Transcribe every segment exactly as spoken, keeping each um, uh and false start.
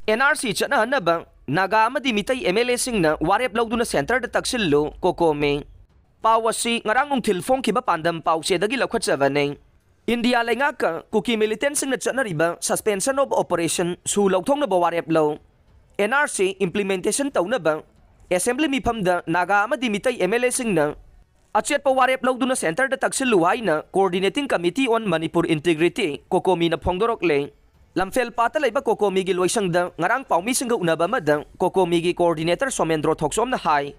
And R C ꯆꯠꯅꯍꯟꯅꯕ Naga ꯑꯃꯗꯤ Meitei M L ꯑꯦꯁꯤꯡꯅ ꯋꯥꯔꯦꯞ ꯂꯧꯗꯨꯅ ꯁꯦꯟꯇꯔꯗ ꯇꯛꯁꯤꯜꯂꯨ, ꯀꯣꯀꯣꯃꯤ꯫ ꯄꯥꯎ ꯑꯁꯤ ꯉꯔꯥꯡ ꯅꯨꯡꯊꯤꯜ ꯐꯣꯡꯈꯤꯕ ꯄꯥꯟꯗꯝ ꯄꯥꯎꯆꯦꯗꯒꯤ ꯂꯧꯈꯠꯆꯕꯅꯤ꯫ ꯏꯟꯗꯤꯌꯥ ꯂꯩꯉꯥꯛꯀ ꯀꯨꯀꯤ ꯃꯤꯂꯤꯇꯦꯟꯁꯤꯡꯅ ꯆꯠꯅꯔꯤꯕ suspension of operation ꯁꯨ ꯂꯧꯊꯣꯛꯅꯕ ꯋꯥꯔꯦꯞ ꯂꯧ꯫ ꯑꯦꯟ ꯑꯥꯔ ꯁꯤ implementation ꯇꯧꯅꯕ ꯑꯦꯁꯦꯝꯕ꯭ꯂꯤ ꯃꯤꯐꯝꯗ ꯅꯥꯒꯥ ꯑꯃꯗꯤ ꯃꯤꯇꯩ ꯑꯦꯝ ꯑꯦꯜ ꯑꯦꯁꯤꯡꯅ ꯑꯆꯦꯠꯄ ꯋꯥꯔꯦꯞ ꯂꯧꯗꯨꯅ ꯁꯦꯟꯇꯔꯗ ꯇꯛꯁꯤꯜꯂꯨ ꯍꯥꯏꯅ Coordinating Committee on Manipur Integrity, ꯀꯣꯀꯣꯃꯤꯅ ꯐꯣꯡꯗꯣꯔꯛꯂꯦ꯫ ꯂꯝꯐꯦꯜ ꯄꯥꯠꯇ ꯂꯩꯕ ꯀꯣꯀꯣꯃꯤꯒꯤ ꯂꯣꯏꯁꯪꯗ ꯉꯔꯥꯡ ꯄꯥꯎꯃꯤꯁꯤꯡꯒ ꯎꯅꯕ ꯑꯃꯗ ꯀꯣꯀꯣꯃꯤꯒꯤ coordinator ꯁꯣꯃꯦꯟꯗ꯭ꯔꯣ ꯊꯣꯛꯆꯣꯝꯅ ꯍꯥꯏ,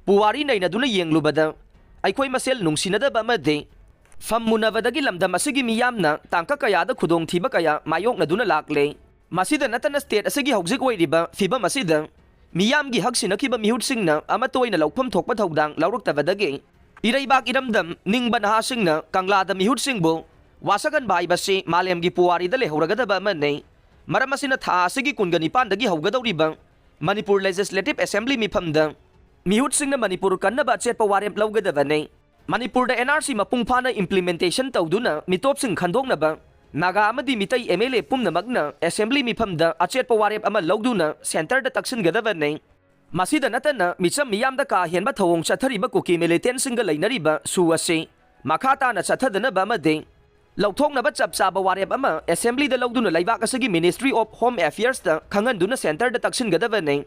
ꯄꯨꯋꯥꯔꯤ ꯅꯩꯅꯗꯨꯅ ꯌꯦꯡꯂꯨꯕꯗ ꯑꯩꯈꯣꯏ ꯃꯁꯦꯜ ꯅꯨꯡꯁꯤꯅꯗꯕ ꯑꯃꯗꯤ ꯐꯝ ꯃꯨꯟꯅꯕꯗꯒꯤ ꯂꯝꯗꯝ ꯑꯁꯤꯒꯤ ꯃꯤꯌꯥꯝꯅ ꯇꯥꯡꯀꯛ ꯀꯌꯥꯗ ꯈꯨꯗꯣꯡꯊꯤꯕ ꯀꯌꯥ ꯃꯥꯌꯣꯛꯅꯗꯨꯅ ꯂꯥꯛꯂꯦ꯫ ꯃꯁꯤꯗ ꯅꯠꯇꯅ state ꯑꯁꯤꯒꯤ ꯍꯧꯖꯤꯛ ꯑꯣꯏꯔꯤꯕ ꯐꯤꯕꯝ ꯑꯁꯤꯗ ꯃꯤꯌꯥꯝꯒꯤ ꯍꯛ ꯁꯤꯟꯅꯈꯤꯕ ꯃꯤꯍꯨꯠꯁꯤꯡꯅ ꯑꯃꯠꯇ ꯑꯣꯏꯅ ꯂꯧꯐꯝ ꯊꯣꯛꯄ ꯊꯧꯗꯥꯡ ꯂꯧꯔꯛꯇꯕꯗꯒꯤ ꯏꯔꯩꯕꯥꯛ ꯏꯔꯝꯗꯝ ꯅꯤꯡꯕ ꯅꯍꯥꯁꯤꯡꯅ ꯀꯪꯂꯥꯗ ꯃꯤꯍꯨꯠꯁꯤꯡꯕꯨ ꯋꯥꯁꯛꯍꯟꯕ ꯍꯥꯏꯕꯁꯤ ꯃꯥꯂꯦꯝꯒꯤ ꯄꯨꯋꯥꯔꯤꯗ ꯂꯩꯍꯧꯔꯒꯗꯕ ꯑꯃꯅꯤ꯫ ꯃꯔꯝ ꯑꯁꯤꯅ ꯊꯥ ꯑꯁꯤꯒꯤ ꯀꯨꯟꯒ ꯅꯤꯄꯥꯟꯗꯒꯤ ꯍꯧꯒꯗꯧꯔꯤꯕ ꯃꯅꯤꯄꯨꯔ Legislative Assembly ꯃꯤꯐꯝꯗ ꯃꯤꯍꯨꯠꯁꯤꯡꯅ ꯃꯅꯤꯄꯨꯔ ꯀꯟꯅꯕ ꯑꯆꯦꯠꯄ ꯋꯥꯔꯦꯞ ꯂꯧꯒꯗꯕꯅꯤ꯫ ꯃꯅꯤꯄꯨꯔꯗ ꯑꯦꯟ ꯑꯥꯔ ꯁꯤ ꯃꯄꯨꯡ ꯐꯥꯅ implementation ꯇꯧꯗꯨꯅ ꯃꯤꯇꯣꯞꯁꯤꯡ ꯈꯟꯗꯣꯛꯅꯕ ꯅꯥꯒꯥ ꯑꯃꯗꯤ ꯃꯤꯇꯩ ꯑꯦꯝ ꯑꯦꯜ ꯑꯦ ꯄꯨꯝꯅꯃꯛꯅ ꯑꯦꯁꯦꯝꯕ꯭ꯂꯤ ꯃꯤꯐꯝꯗ ꯑꯆꯦꯠꯄ ꯋꯥꯔꯦꯞ ꯑꯃ ꯂꯧꯗꯨꯅ ꯁꯦꯟꯇꯔꯗ ꯇꯛꯁꯤꯟꯒꯗꯕꯅꯤ꯫ ꯃꯁꯤꯗ ꯅꯠꯇꯅ ꯃꯤꯆꯝ ꯃꯤꯌꯥꯝꯗ ꯀꯥ ꯍꯦꯟꯕ ꯊꯧꯑꯣꯡ ꯆꯠꯊꯔꯤꯕ ꯀꯨꯀꯤ ꯃꯤꯂꯤꯇꯦꯟꯁꯤꯡꯒ ꯂꯩꯅꯔꯤꯕ ꯁꯨ ꯑꯁꯤ ꯃꯈꯥ ꯇꯥꯅ ꯆꯠꯊꯗꯅꯕ ꯑꯃꯗꯤ ꯂꯧꯊꯣꯛꯅꯕ ꯆꯞ ꯆꯥꯕ ꯋꯥꯔꯦꯞ ꯑꯃ ꯑꯦꯁꯦꯝꯕ꯭ꯂꯤꯗ ꯂꯧꯗꯨꯅ ꯂꯩꯕꯥꯛ ꯑꯁꯤꯒꯤ Ministry of Home Affairsꯇ ꯈꯪꯍꯟꯗꯨꯅ ꯁꯦꯟꯇꯔꯗ ꯇꯛꯁꯤꯟꯒꯗꯕꯅꯤ꯫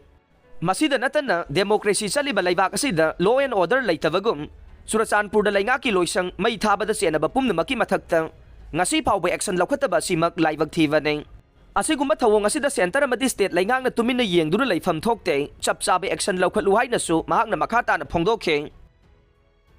ꯃꯁꯤꯗ ꯅꯠꯇꯅ democracy ꯆꯠꯂꯤꯕ ꯂꯩꯕꯥꯛ ꯑꯁꯤꯗ law and order ꯂꯩꯇꯕꯒꯨꯝ ꯆꯨꯔꯆꯥꯟꯄꯨꯔꯗ ꯂꯩꯉꯥꯛꯀꯤ ꯂꯣꯏꯁꯪ ꯃꯩ ꯊꯥꯕꯗ ꯆꯦꯟꯅꯕ ꯄꯨꯝꯅꯃꯛꯀꯤ ꯃꯊꯛꯇ ꯉꯁꯤ ꯐꯥꯎꯕ action ꯂꯧꯈꯠꯇꯕ ꯑꯁꯤꯃꯛ ꯂꯥꯏꯕꯛ ꯊꯤꯕꯅꯤ꯫ ꯑꯁꯤꯒꯨꯝꯕ ꯊꯧꯑꯣꯡ ꯑꯁꯤꯗ ꯁꯦꯟꯇꯔ ꯑꯃꯗꯤ state ꯂꯩꯉꯥꯛꯅ ꯇꯨꯃꯤꯟꯅ ꯌꯦꯡꯗꯨꯅ ꯂꯩꯐꯝ ꯊꯣꯛꯇꯦ, ꯆꯞ ꯆꯥꯕ action ꯂꯧꯈꯠꯂꯨ ꯍꯥꯏꯅꯁꯨ ꯃꯍꯥꯛꯅ ꯃꯈꯥ ꯇꯥꯅ ꯐꯣꯡꯗꯣꯛꯈꯤ꯫